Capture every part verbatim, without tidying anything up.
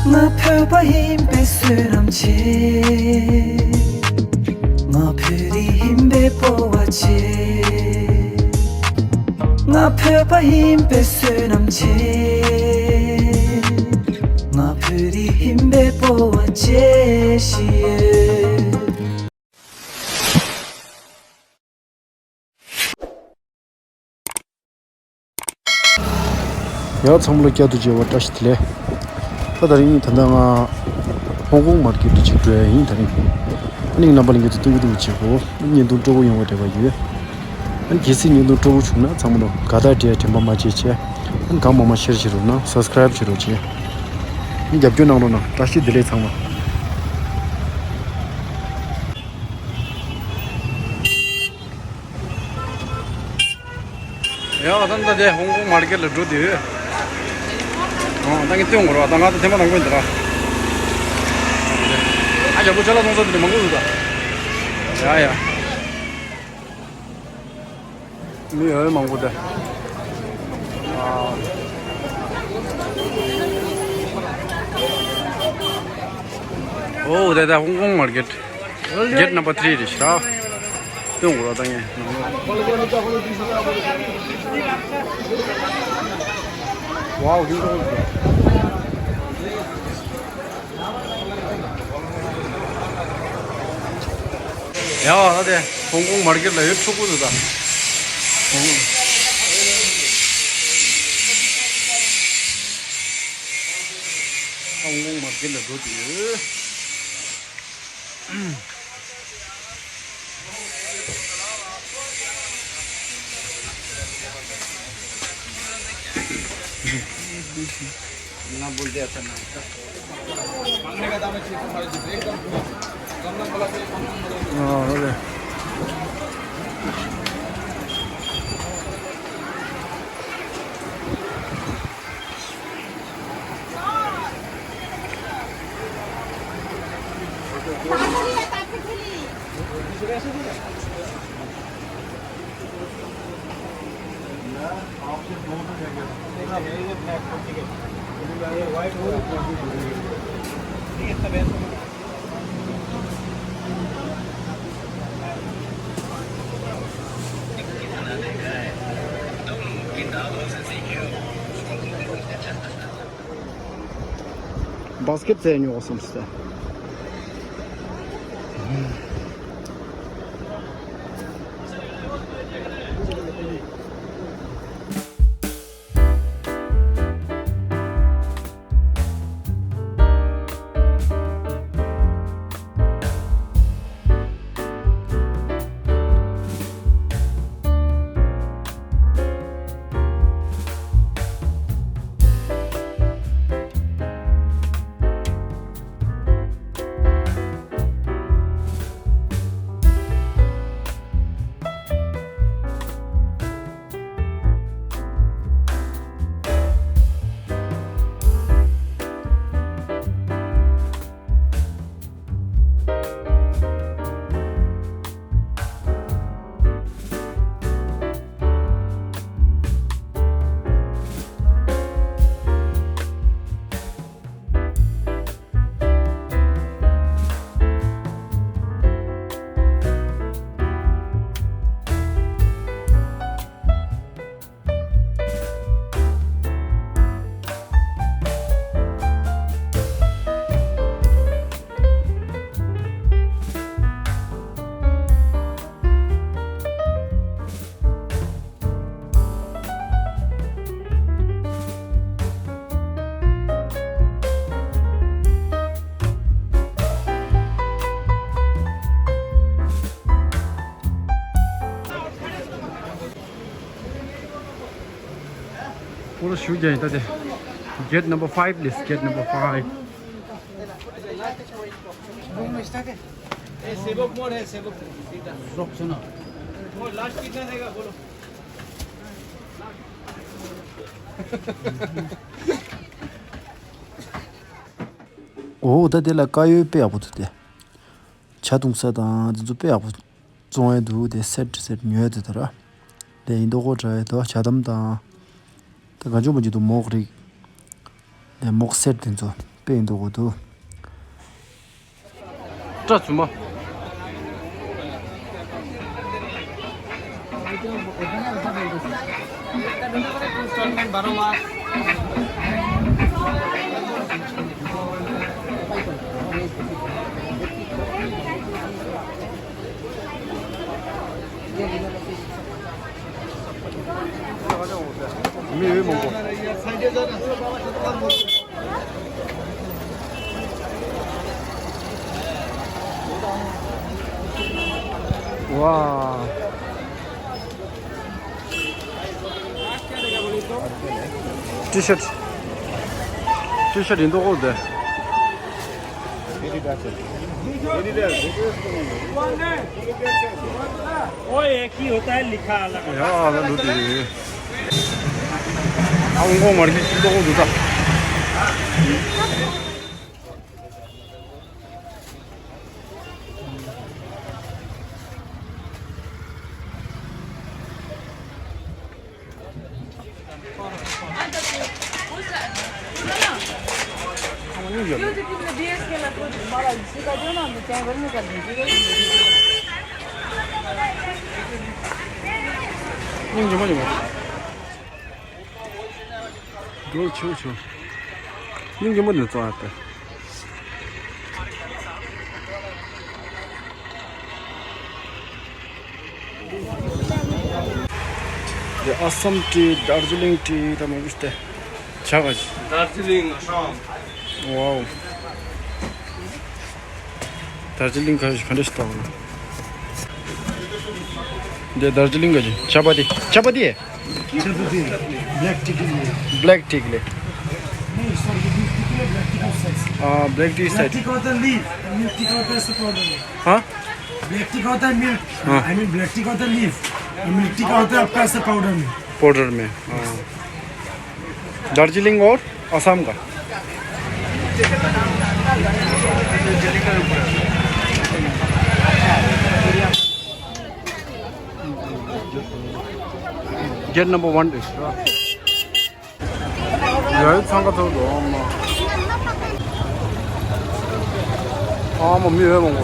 ང་བོད་པ་ཡིན་པའི་བསོད་ནམས་ཆེ། ང་བོད་རིགས་ཡིན་པའི་སྤོབས་པ་ཆེ། ང་བོད་པ་ཡིན་པའི་བསོད་ནམས་ཆེ། ང་བོད་རིགས་ཡིན་པའི་སྤོབས་པ་ཆེ་ཞིག་ཡོད། ཡང་ཚང་མ་ལ་བསྐྱར་དུ་མཇལ་བ་བཀྲ་ཤིས་བདེ་ལེགས། ད་དེ་རིང་ད་ལྟ་ང་ཧོང་ཀོང་མར་ཀེཊ་ཅིག་འགྲོ་ཡ་ཡིན་ད་རིང་། ཨ་ནི་རྣམ་པ་ལྷན་རྒྱས་ཚོ་ཏིང་ཏིང་བྱེད་དགོས། བརྙན་ཐུང་སྤྲོ་པོ་ཡོང་བའི་རེ་བ་ཡོད། ཨ་ནི་གལ་སྲིད་བརྙན་ཐུང་སྤྲོ་པོ་བྱུང་ན་ཚང་མ་ལ་དགའ་རྟགས་སྤྲད་དྲན་པ་མ་བརྗེད་བྱས། ཨ་ནི་གང་མང་མང་ཤེར་བྱེད་རོགས་གནང་། སབ་སི་ཀ་རེབ་བྱེད་རོགས་བྱེད། ཨ་ནི་རྒྱབ་སྐྱོར་གནང་རོགས་གནང་། བཀྲ་ཤིས་བདེ་ལེགས་ཚང་མ། ཡ་ད་ད་དེ་ཧོང་ཀོང་མར་ཀེཊ་ལ་འགྲོ་དུས། ཨོ་ད་ངས་སྟོན་དགོས་ར། ད་ང་ད་ཐེངས་མ་དང་པོ་ཡིན་ད་ར། ཨ་ཡག་པོ་ཅ་ལག་གཏོང་ས་དེ་ནས་མང་པོ་འདུག་ད། ཡ་ཡ། མི་ཡོད་མང་པོ་ད། ཨ། ཨོ་ད་ད་ཧོང་ཀོང་མར་ཀེཊ། གེཊ་ནམ་བར་ཐི་རི་རེད་ཤག་སྟོན་དགོས་ར་ད་ངས། ཝའོ་ཧིན་ཏོ། ཡ་ད་དེ་ཧོང་ཀོང་མར་ཀེཊ་ལ་ཡོད་ཕྲུ་གུ་ཚོ་ད། ཧོང་ཀོང་མར་ཀེཊ་ལ་འགྲོ་དུས། བཱ་སི་ཀེཊ་རྩེ་ཉོ་བསམ་སྟེ། ཁོ་ལ་ཞུ་རྒྱུ་ཡིན་ད་དེ། Gate number five, please. Gate number five. ए, सेवक मोर है, सेवक। रोक सुनो। मोर लास्ट कितना देगा, बोलो। ཨོ་ད་དེ་ལ་དཀར་ཡོལ་དཔེ་ཡག་པོ་འདུག་སྟེ། ཇ་བཏུང་ས་དང་དེ་ཚོ་དཔེ་ཡག་པོ་བཙོང་ཡས་འདུག་སྟེ། སེཊ་སེཊ་ཉོ་ཡས་འདུག་ད་ར། དེ་ཡིན་མདོག་ཁ་དྲག་ཡས་འདུག་ཇ་དམ་དང་། ད་ག་ཅུང་མ་ཅིག་འདུག་མོག་རིགས། དེ་མོག་སེཊ་དེ་ཚོ། དཔེ་འདུག་གོ་འདུག་སྐྲ་ཚུ་མ། མི་ཡོད་མང་པོ། ཝ། ཊི་ཤར་ཊི་ཤར་ཡིན་མདོག་ཁ་པོ་འདུག वो एक ही होता है, लिखा अलग। ཡ་ཨ་ལ་ལུ་དེ། ཨ་ཧོང་ཀོང་མར་ཀེ་ཊི་མདོག་ཁ་པོ་འདུག་ད། སྙིང་རྗེ་མོ་རྗེ་མོ། འགྲོ་ཆུ་ཆུ། སྙིང་རྗེ་མོ་ནས་བཙོང་ཡ་དེ། དེ་ཨ་སམ་ཊི་དར་ཇི་ལིང་ཊི་དང་མང་པོ་ཞིག་སྟེ། ཇ་ག་ཅི། དར་ཇི་ལིང་ཨ་སམ། ཝའོ། དར་ཇི་ལིང་ག་ག་འདྲ་ཞིག་བཏགས་ན། འདི་དར་ཇི་ལིང་ག་ཅི། ཇ་པ་ཏི། ཇ་པ་ཏི། ཇ་པ་ཏི། Black tea के लिए। Black tea के लिए। नहीं, sorry, ये milk tea के लिए, black tea का सेट। हाँ, black tea black set. Tea का होता है लीफ, milk tea का होता है ऐसे पाउडर में। हाँ? Black tea का होता है मिल्क, हाँ। I mean black tea का होता है लीफ, और milk tea का होता है आपका ऐसे पाउडर में। पाउडर में, हाँ। दार्जिलिंग और असम का। Gate number one is. ཡ་ཡི་འཚང་ཁ་ཐོག་ཏུ་ཨོ་མ། ཨོ་མ་མི་ཡོད་མང་པོ།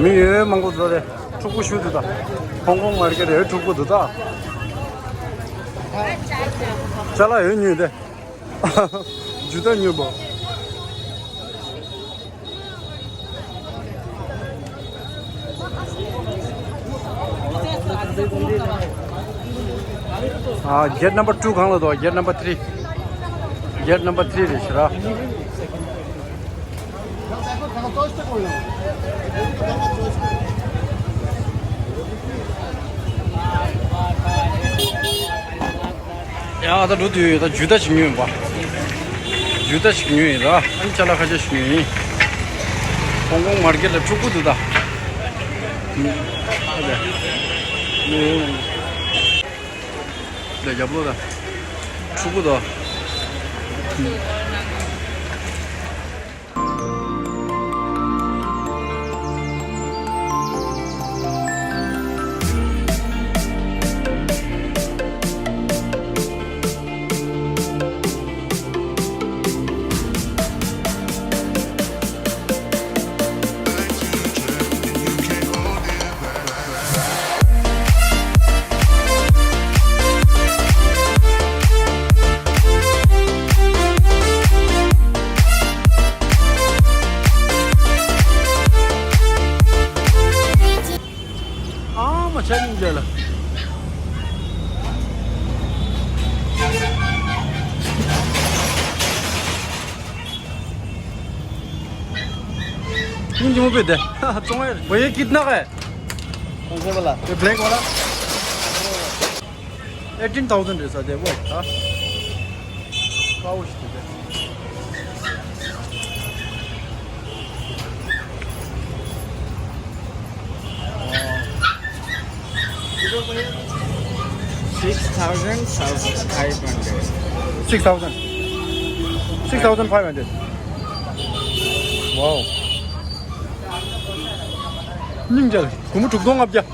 མི་ཡོད་མང་པོ་འདུག་རེད། ཕྲུ་གུ་ཞུ་འདུག་ད། ཧོང་ཀོང་མར་ཀེ་ཊི་ཡོད་ཕྲུ་གུ་འདུག་ད། ཅ་ལག་ཡོད་ཉོས་ཏེ། ཇུ་ཏ་ཉོས་པ། ཨ། gate number two གང་ལ་འདུག gate number three། gate number three རེད་ཤི་ར། ཡ་ད་འགྲོ་དུས་ད་ཇུ་ཏ་ཞིག་ཉོས་ཡིན་པ། ཇུ་ཏ་ཞིག་ཉོས་ཡིན་ར། ཨ་ནི་ཅ་ལག་ཁ་ཤས་ཤིག་ཉོས་ཡིན། ཧོང་ཀོང་མར་ཀེ་ཊི་ལ་ཕྲུ་གུ་འདུག་ད། ཨ་ལས། ལས་རྒྱབ་ལོགས་ད། ཕྲུ་གུ་ད། ཨ་མ་ཆ་སྙིང་རྗེ་ལ། སྙིང་རྗེ་མོ་བོད་དེ། བཙོང་ཡ། वो ये कितना का है? कौन से वाला? ये ब्लैक वाला। एटीन थाउजेंड है सर, वो था। पाउच थे। Six thousand five hundred. Six thousand. Six thousand five hundred. ཝའོ། སྙིང་རྗེ། སྒོར་མོ་དྲུག་སྟོང་ལྔ་བརྒྱ།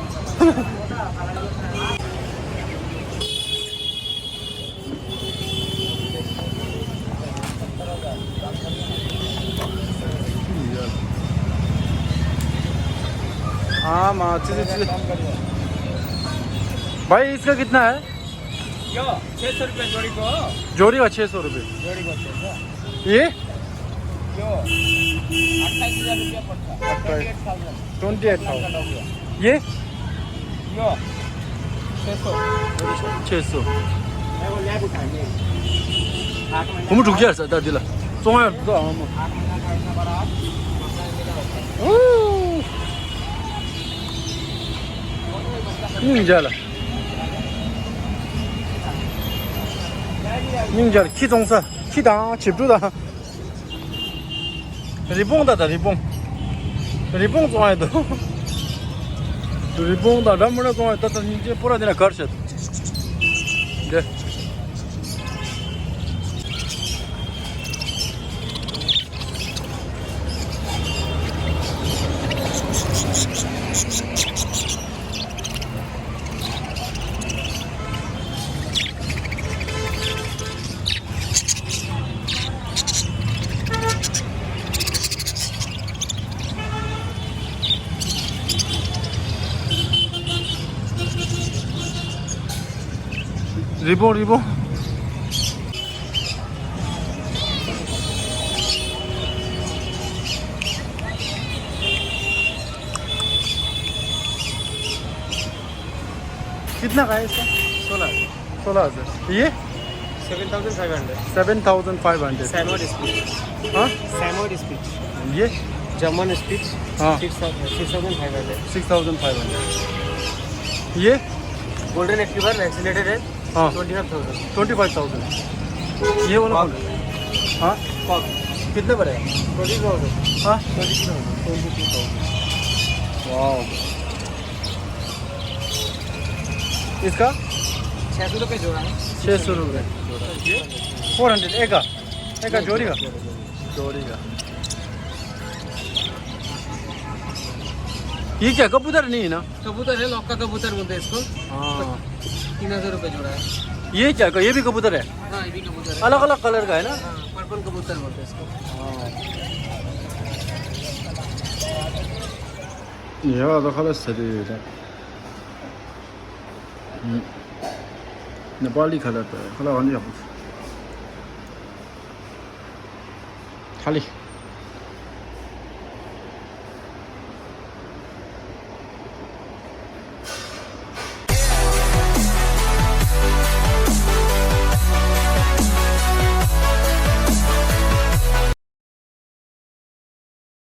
हाँ माँ, अच्छे से, अच्छे से। भाई, इसका कितना है? यो, छः सौ रुपये जोड़ी को। जोड़ी का छः सौ रुपये। जोड़ी को छः सौ। ये? यो, अट्ठाईस हज़ार रुपया पड़ता है। अट्ठाईस। Twenty eight thousand. Twenty eight thousand. ये? यो, छः सौ। छः सौ। हम रुक जा सर, दादी ला। सोया तो हम। नहीं जा ला। སྙིང་རྗེ། ཁྱི་བཙོང་ས། ཁྱི་དང་བྱིའུ་དང་། རི་བོང་ད་ད་རི་བོང་། རི་བོང་བཙོང་ཡ་འདུག་རི་བོང་དང་འདྲ་མི་འདྲ་བཙོང་ཡ། ད་ད་སྙིང་རྗེ། པོ་ར་འདི་ན་གར་བྱེད། འདི། རི་བོང་། རི་བོང་། कितना का है इसका? सोलह। सोलह हज़ार। ये? Seven thousand five hundred. Seven thousand five hundred. Samoyed speech. हाँ? Samoyed speech. ये? German speech. हाँ। Six thousand five hundred. Six thousand five hundred. ये? गोल्डन रिट्रीवर वैक्सीनेटेड है। हाँ। Twenty five thousand. Twenty five thousand. ये वाला कौन? हाँ। कितने का है? Twenty thousand. हाँ। Twenty thousand. Twenty two thousand. Wow. इसका? छः सौ रुपये जोड़ा है। छः सौ रुपये। फ़ोर हंड्रेड एक का। एक का जोड़ी का। जोड़ी का। ये क्या, कबूतर नहीं है ना? कबूतर है, लॉक का कबूतर बोलते हैं इसको। हाँ। तीन हज़ार रुपये जोड़ा है। ये क्या, ये भी कबूतर है? हाँ, ये भी कबूतर है। अलग अलग कलर का है ना? हाँ, पर्पल कबूतर बोलते हैं इसको। हाँ। ये वाला तो कलर सही है। नेपाली कलर तो है, कलर वाली। खाली।